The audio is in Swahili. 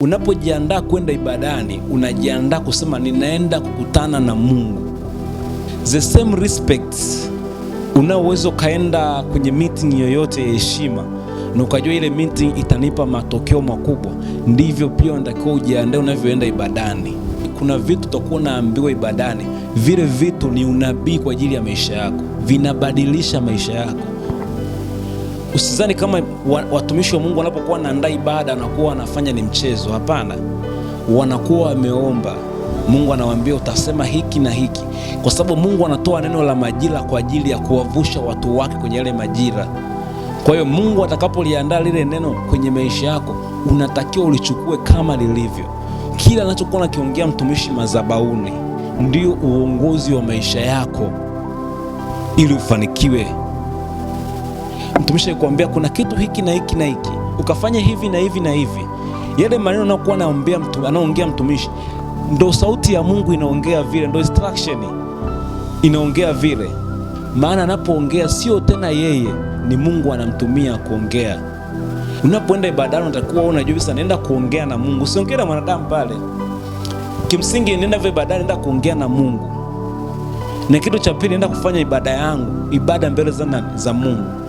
Unapojiandaa kwenda ibadani, unajiandaa kusema ninaenda kukutana na Mungu. The same respect unaoweza ukaenda kwenye meeting yoyote ya heshima na ukajua ile meeting itanipa matokeo makubwa, ndivyo pia unatakiwa ujiandae unavyoenda ibadani. Kuna vitu utakuwa unaambiwa ibadani, vile vitu ni unabii kwa ajili ya maisha yako, vinabadilisha maisha yako. Usizani kama watumishi wa Mungu wanapokuwa wanaandaa ibada wanakuwa wanafanya ni mchezo. Hapana, wanakuwa wameomba. Mungu anawaambia utasema hiki na hiki, kwa sababu Mungu anatoa neno la majira kwa ajili ya kuwavusha watu wake kwenye yale majira. Kwa hiyo Mungu atakapoliandaa lile neno kwenye maisha yako, unatakiwa ulichukue kama lilivyo. Kila anachokuwa nakiongea mtumishi madhabahuni ndio uongozi wa maisha yako ili ufanikiwe. Mtumishi akikwambia kuna kitu hiki na hiki na hiki, ukafanya hivi na hivi na hivi, yale maneno anayokuwa anaongea mtumishi ndo sauti ya Mungu inaongea vile, ndo instruction inaongea vile. Maana anapoongea sio tena yeye, ni Mungu anamtumia kuongea. Unapoenda ibadani unatakiwa unajua kabisa naenda kuongea na Mungu, usiongee na mwanadamu pale. Kimsingi nenda vile ibadani, nenda kuongea na Mungu. Na kitu cha pili, nenda kufanya ibada yangu, ibada mbele za nani? Za Mungu.